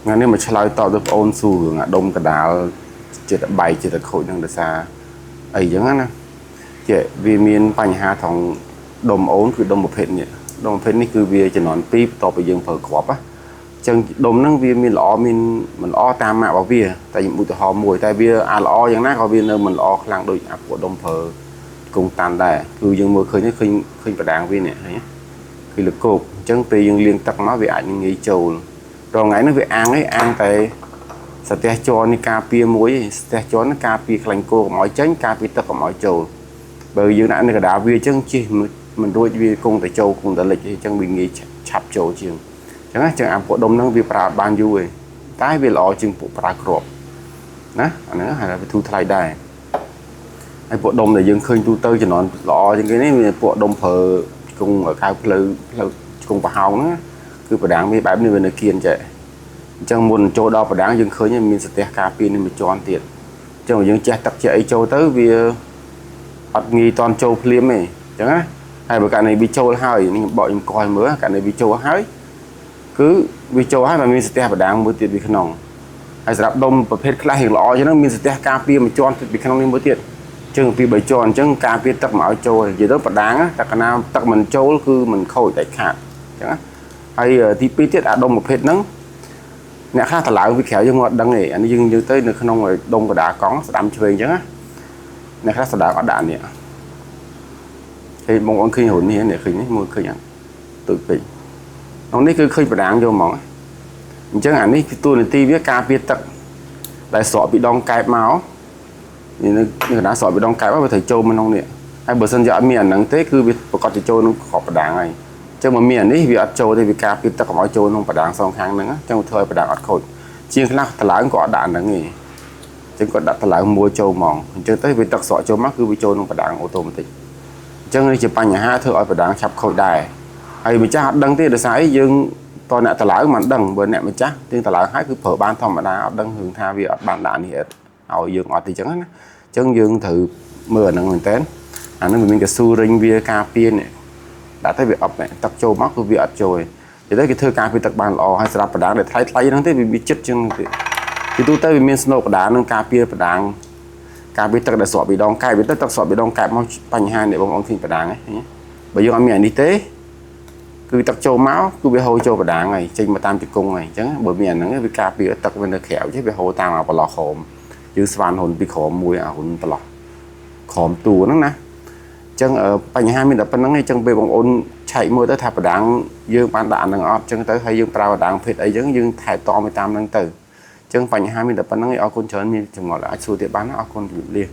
ថ្ងៃនេះមកឆ្លើយតបទៅបងអូនសួររឿងអាដុំកដាលចិត្តបែកចិត្តខូចនឹងដោយសារអីចឹងណាចេះវាមានបញ្ហាថងដុំអូនគឺដុំប្រភេទនេះដុំប្រភេទនេះគឺវាចំនួន2បន្ទាប់ពីយើងប្រើគ្រាប់ណាចឹងដុំហ្នឹងវាមានល្អមានមិនល្អតាមម៉ាករបស់វាតែខ្ញុំឧទាហរណ៍មួយតែវាអាល្អយ៉ាងណាក៏វានៅមិនល្អខ្លាំងដូចអាពួកដុំប្រើគង់តាន់ដែរគឺយើងមើលឃើញឃើញឃើញបដាងវានេះឃើញគឺលកោកអញ្ចឹងពេលយើងលាងទឹកមកវាអាចនឹងងាយចូលរងថ្ងៃនេះវាអាំងឯងអាំងតែស្ទះជ័រនេះការពារមួយឯងស្ទះជ័រនេះការពារខ្លាញ់គោកុំឲ្យចេញការពារទឹកកុំឲ្យចូលបើយើងដាក់នៅកណ្ដាលវាអញ្ចឹងជិះមិនរួចវាគង់តែចូលគង់តែលិចអញ្ចឹងវាងាយឆាប់ចូលជាងអញ្ចឹងណាចឹងអាពួកដុំហ្នឹងវាប្រើបានយូរឯងតែវាល្អជាងពួកប្រើគ្រាប់ណាអាហ្នឹងហើយវាធូរថ្លៃដែរហើយពួកដុំដែលយើងឃើញទូទៅជំនាន់ល្អជាងគេនេះមានពួកដុំប្រើគង់កៅផ្លូវផ្លូវគង់ប្រហោងហ្នឹងគឺបដាងវាបែបនេះវានៅគៀនចេះអញ្ចឹងមុនចូលដល់បដាងយើងឃើញមានស្ទះការពារនេះមួយជាន់ទៀតអញ្ចឹងយើងចេះទឹកចេះអីចូលទៅវាអត់ងាយតន់ចូលភ្លាមទេអញ្ចឹងណាហើយបើករណីវាចូលហើយនេះខ្ញុំបកខ្ញុំកោះឲ្យមើលករណីវាចូលហើយគឺវាចូលហើយมันមានស្ទះបដាងមួយទៀតពីក្នុងហើយសម្រាប់ដុំប្រភេទខ្លះរៀងល្អជាងហ្នឹងមានស្ទះការពារមួយជាន់ទៀតពីក្នុងនេះមួយទៀតជើងពី3ជាន់អញ្ចឹងការពារទឹកមកឲ្យចូលនិយាយទៅបដាងតែកាលណាទឹកមិនចូលគឺមិនខូចដាច់ខាតអញ្ចឹងណាហើយទី2ទៀតអាដុំប្រភេទហ្នឹងអ្នកខ្លះតឡើងពីក្រៅយើងអត់ដឹងទេអានេះយើងនិយាយទៅនៅក្នុងដុំកដាកង់ស្ដាំឆ្វេងអញ្ចឹងណាអ្នកខ្លះស្ដាំអត់ដាក់នេះហើយបងប្អូនឃើញរុននេះអ្នកឃើញនេះមើលឃើញអត់ទូចពេកក្នុងនេះគឺឃើញបដាងយកហ្មងអញ្ចឹងអានេះគឺតួនាទីវាការពារទឹកដែលស្រកពីដងកែបមកនេះនៅកណ្ដាលស្រកពីដងកែបវាត្រូវចូលមកក្នុងនេះហើយបើសិនជាអត់មានអាហ្នឹងទេគឺវាប្រកាសจะចូលក្នុងក្របបដាងហើយអញ្ចឹងបើមានអានេះវាអត់ចូលទេវាការពារទឹកកុំឲ្យចូលក្នុងបដាងសងខាងហ្នឹងអញ្ចឹងធ្វើឲ្យបដាងអត់ខូចជាងខ្លះតឡើងក៏អត់ដាក់អាហ្នឹងទេអញ្ចឹងគាត់ដាក់តឡើងមួយចូលហ្មងអញ្ចឹងទៅវាទឹកស្រកចូលមកគឺវាចូលក្នុងបដាង automatic អញ្ចឹងនេះជាបញ្ហាធ្វើឲ្យបដាងឆាប់ខូចដែរហើយម្ចាស់អត់ដឹងទេដោយសារអីយើងតអ្នកតឡើងមិនដឹងបើអ្នកម្ចាស់ទៀងតឡើងហើយគឺប្រើបានធម្មតាអត់ដឹងរឿងថាវាអត់បានដាក់នេះឲ្យយើងអត់ទេអញ្ចឹងណាអញ្ចឹងយើងត្រូវមើលអាហ្នឹងមែនតើអាហ្នឹងវាមានកស៊ូរិញវាការពារនេះដាក់ទៅវាអប់ទឹកចូលមកគឺវាអត់ចូលទេទៅគេធ្វើការពារទឹកបានល្អហើយសម្រាប់បដាងដែលថ្លៃថ្លៃហ្នឹងទេវាចិត្តជាងទេពីទូទៅវាមានស្នូកបដាងនឹងការពារបដាងការពារទឹកដែលស្រកពីដងកែបវាទៅទឹកស្រកពីដងកែបមកបញ្ហានេះបងប្អូនឃើញបដាងហ្នឹងបើយើងអត់មានអានេះទេគឺទឹកចូលមកគឺវាហូរចូលបដាងហើយចេញមកតាមជង្គង់ហើយអញ្ចឹងបើមានអាហ្នឹងវាការពារទឹកវានៅក្រៅចេះវាហូរតាមអាប្រឡោះក្រោមយើងស្វានហ៊ុនពីក្រោមមួយអាហ៊ុនប្រឡោះក្រោមតួហ្នឹងណាអញ្ចឹងបញ្ហាមានតែប៉ុណ្្នឹងឯងអញ្ចឹងពេលបងប្អូនឆែកមើលទៅថាបដាងយើងបានដាក់អាហ្នឹងអត់អញ្ចឹងទៅហើយយើងប្រើបដាងភេទអីអញ្ចឹងយើងថែទាំទៅតាមហ្នឹងទៅអញ្ចឹងបញ្ហាមានតែប៉ុណ្្នឹងឯងអរគុណច្រើនមានចម្ងល់អាចសួរទៀតបានណាអរគុណជម្រាបលា។